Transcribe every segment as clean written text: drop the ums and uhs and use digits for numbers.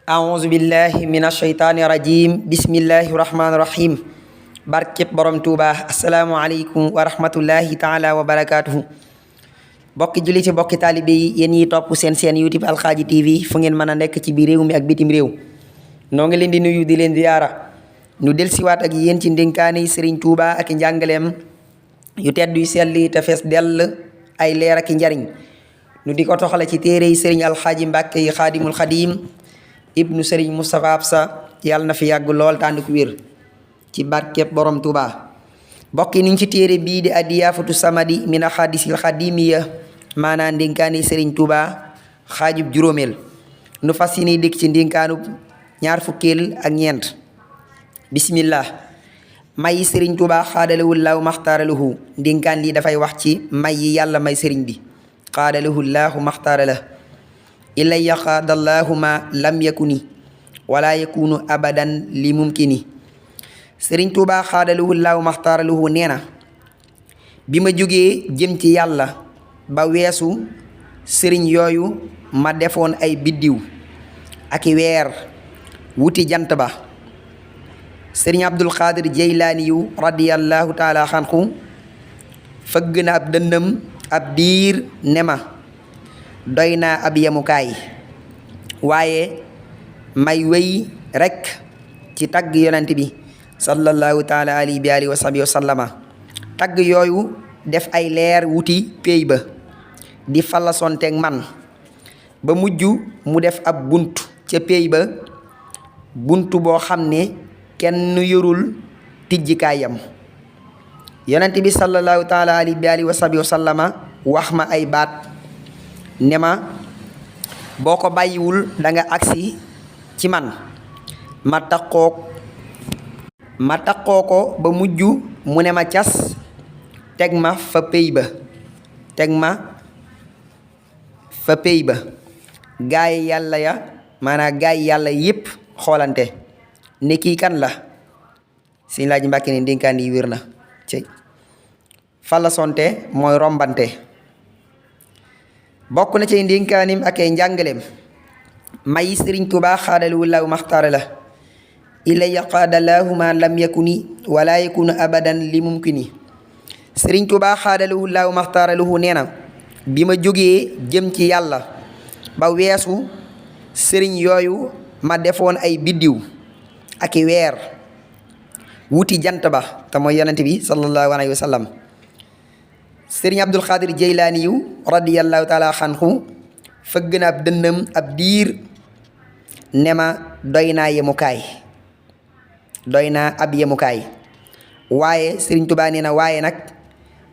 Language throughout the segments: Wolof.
auzu billahi min asheytaani rajim bismillahi rahmaani rahim barkeb borom tuuba asalaamualeykum wa rahmatullahi taala wa barakatuhu bokki julli ci bokki taalibe yi yéen ñiy topp seen youtube alxaaji tv fu ngeen mën a nekk ci biir réew mi ak bitim réew noo ngi leen di nuyu di leen ziyaara ñu del siwaat ak yéen ci ndénkaani sëriñ tuuba ak njàngaleem yu tedd yu selli te fees dell ay leer ak njariñ ñu di ko toxale ci téere yi sëriñ alxaaji mbàkke yi xaadimul xadim ibnu sëriñ Moustapha Absa yàlla na fi yàgg lool tànd ku wér ci barkeb borom Tuuba bokki niñ ci téere bii di addiyaafatu samadi min axaadisil xadimiya maanaa ndénkaani sëriñ Tuuba xaajub juróomeel nu fas yéene dikk ci ndénkaanub ñaar fukkeel ak ñeent bismillah may yi sëriñ Tuuba xaadalawul laahu maxtaaralahu ndénkaan lii dafay wax ci may yi yàlla may sëriñ bi xaadalahu laahu maxtaarala ilaya qaadallahu ma lam yakuni wala yakunu abadan li mumkini sëriñ tuuba xaadaluhu laahu maxtaaraluhu nee na bi ma jógee jëm ci yàlla ba weesu sëriñ yooyu ma defoon ay biddiw ak weer wuti jant ba sëriñ abdul xaadir jeylaani yu radiyallahu taala xanhu fëgg na ab dënnam ab diir ne ma doy naa ab yemukaay waaye may wéy rekk ci tagg yonent bi sallallahu taala alayhi bi alihi wa sahbihi wa sallama tagg yooyu def ay leer wuti péey ba di falasonteeg man ba mujj mu def ab bunt ca péey ba bunt boo xam ne kenn yorul tijjikaayam yonent bi sallallahu taala alayhi bi alihi wa sahbihi wa sallama wax ma ay baat ne ma boo ko bàyyiwul danga agsi ci man ma taqoo ko ba mujj mu ne ma cas teg ma fa péy ba gaay yàlla ya maanaam gaay yàlla yépp xoolante ne kii kan la Sëñ Laaji Mbàkke ne ndénkaan yi wér na ci falasonte mooy rombante bokk na ci ndénkaanim ak ay njàngaleem may sëriñ Tuubaa xaadaluhu laahu maxtaara la ilaya qaadalaahu ma lam yakuni wala yakunu abadan li mumkini sëriñ Tuubaa xaadaluhu laahu maxtaara lahu nee na bi ma jógee jëm ci yàlla ba weesu sëriñ yooyu ma defoon ay biddiw ak i weer wuti jant ba te mooy yonent bi sallallahu alayhi wa sallam sëriñ abdul xaadir jeylaani yu radiyallahu taala xanhu fëgg na ab dënnam ab diir ne ma doy naa ab yemukaay waaye sëriñ tubaa nee na waaye nag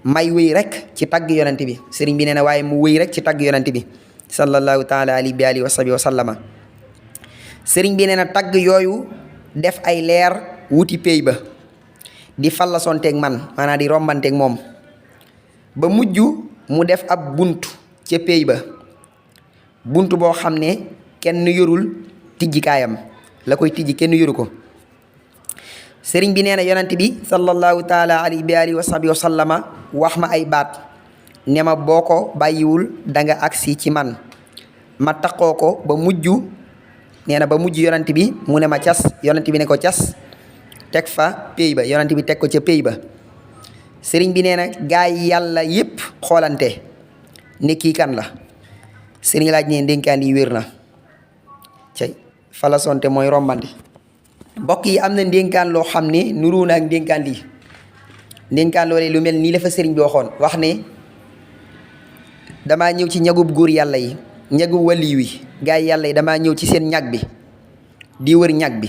may wéy rek ci tagg yonent bi sëriñ bi nee na waaye mu wéy rek ci tagg yonent bi sallallahu taala alayhi bi alihi wa sahbihi wa sallama sëriñ bi nee na tagg yooyu def ay leer wuti péey ba di fallasonteeg man maanaam di rombanteeg moom ba mujj mu def ab bunt ca péey ba bunt boo xam ne kenn yorul tijjikaayam la koy tijji kenn yoru ko sëriñ bi nee na yonent bi sallallahu taala alayhi bi alihi wa sahbihi wa sallama wax ma ay baat ne ma boo ko bàyyiwul danga agsi ci man ma taqoo ko ba mujj nee na ba mujj yonent bi mu ne ma cas yonent bi ne ko cas teg fa péey ba yonent bi teg ko ca péey ba sëriñ bi nee na gaay yàlla yépp xoolante ne kii kan la sëriñ laaj ne ndénkaan yi wér na cay falasonte mooy rombante mbokk yi am na ndénkaan loo xam ne nuru na ak ndénkaan lii ndénkaan loolee lu mel nii la fa sëriñ bi waxoon wax ne damaa ñëw ci ñagub góor yàlla yi ñagub waliyu yi gaay yàlla yi damaa ñëw ci seen ñag bi di wër ñag bi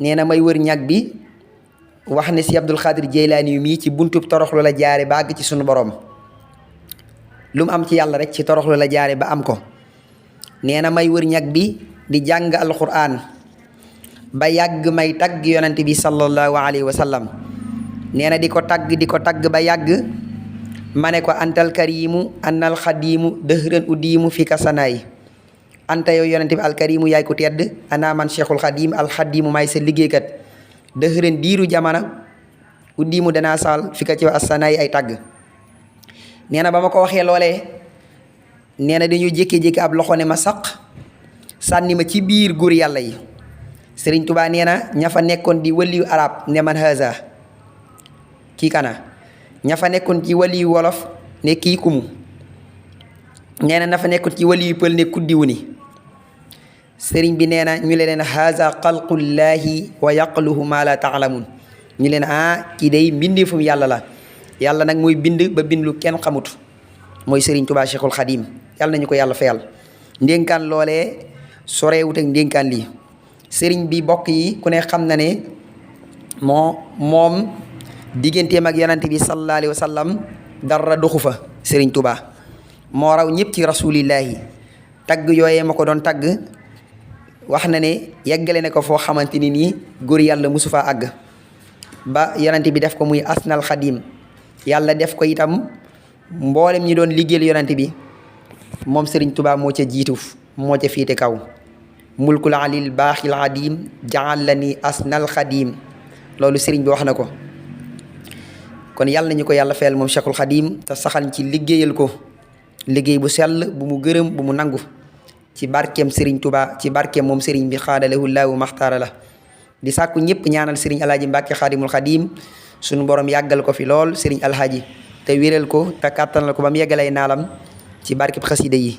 nee na may wër ñag bi wax ne si abdul xaadir jeylaani yu mii ci buntub toroxlu la jaare ba àgg ci sunu borom lu mu am ci yàlla rek ci toroxlu la jaare ba am ko nee na may wër ñag bi di jàng alquran ba yàgg may tagg yonent bi sallallahu alayhi wa sallam nee na di ko tagg ba yàgg ma ne ko antal karimu annal xadimu dëhëran uddiimu fi kasanaay anta yow yonent bi alkarimu yaay ko tedd ana man cheikhul xadim alxadimu maay sa liggéeykat dëxëren diiru jamana uddiimu danaa saal fi ka ci asanaay ay tàgg nee na ba ma ko waxee loolee nee na dañu jékki-jékki ab loxo ne ma saq sànni ma ci biir góor yàlla yi sëriñ Tuubaa nee na ña fa nekkoon di waliyu arab ne man haza kii kana ña fa nekkoon ci waliyu wolof ne kii kumu nee na fa nekkoon ci waliyu pël ne kuddiwu ni sëriñ bi nee na ñu leen haza xalqullaahi wa yaqluhu ma la taalamun ñu leen kii day mbindeefum yàlla la yàlla nag mooy bind ba bind lu kenn xamut mooy sëriñ Tuubaa Cheikhul Xadim yàlla nañu ko yàlla fayal ndénkaan loolee soreewut ak ndénkaan lii sëriñ bi bokk yi ku ne xam na ne moom digganteem ak yonante bi sallallahu alayhi wa sallam dara doxu fa sëriñ Tuubaa moo raw ñëpp ci rasulillahi tagg yooyee ma ko doon tagg wax na ne yeggale ne ko foo xamante ni nii góor yàlla mosu faa àgg ba yonante bi def ko muy asnal xadim yàlla def ko itam mboolem ñi doon liggéeyal yonante bi moom sëriñ Tuubaa moo ca jiitu moo ca fiite kaw mulkul alil baaxil adim jaal la ni asnal xadim loolu sëriñ bi wax na ko kon yàlla nañu ko yàlla fayal moom Cheikhul Xadim te saxal ci liggéeyal ko liggéey bu sell bu mu gërëm bu mu nangu ci barkeem sëriñ Tuubaa ci barkeem moom sëriñ bi xaadalahu laahu maxtaara la di sàkku ñëpp ñaanal sëriñ alhaaji Mbàkke Xaadimul Xadim suñu borom yàggal ko fi lool sëriñ alhaaji te wéral ko te kàttanal ko ba mu yeggalay naalam ci barkeb xasida yi